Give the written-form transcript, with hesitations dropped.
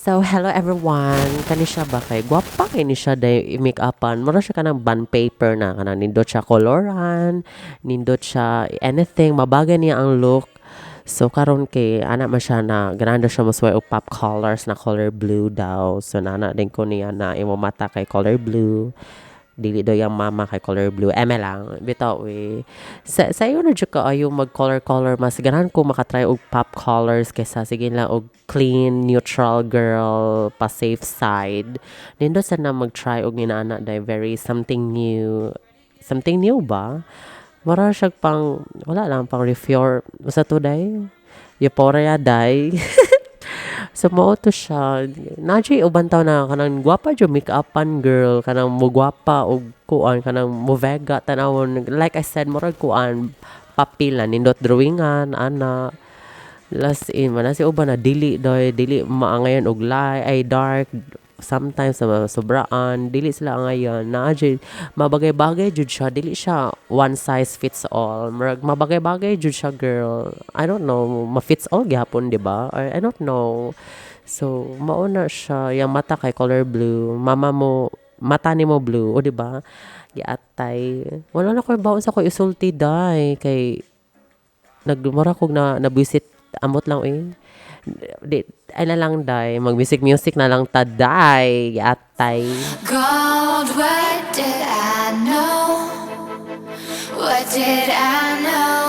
So, hello everyone. Kani siya ba kay gwapa kay ni siya day make-upan. Mura siya kanang bond paper na kanang nindot siya koloran, nindot siya anything, mabagay niya ang look. So karon kay ana man siya na ganahan daw siya mosuway og pop colors na color blue daw. So nana din ko niya na imo mata kay color blue. Dili daw yung mama kay color blue. Eme lang. Bitaw eh. Sa iyo na jud kaayo mag color color, mas ganahan ko makatry og pop colors kaysa sige lang og clean neutral girl pa safe side. Nindot sa na mag-try og inana day, very something new. Something new ba? Mura siya pang wala lang, pang refuel sa today. Euphoria day. So mao to siya. Naa juy uban tawo na kanang gwapa jud make-upan girl, kanang mugwapa og kuan, kanang muvega tan-awon. Like I said, murag kuan, papel na nindot drawingan ana. Last in man si uban na dili doy, dili maangayan og light ay dark, sometimes na sobraan dili sila angayan. Naa jud mabagay-bagay jud siya, dili siya one size fits all. Murag mabagay-bagay jud siya girl. I don't know, ma-fits all gyapon, di ba? I don't know. So mao na siya, yang mata kay color blue, mama mo mata nimo blue, o di ba? Giatay. Wala na koy baon sa ko isulti day kay nagmura kog na nabwisit, amot lang eh. Di ay na lang day, mag music music na lang ta day, giatay. Gold, what did I know? What did I know?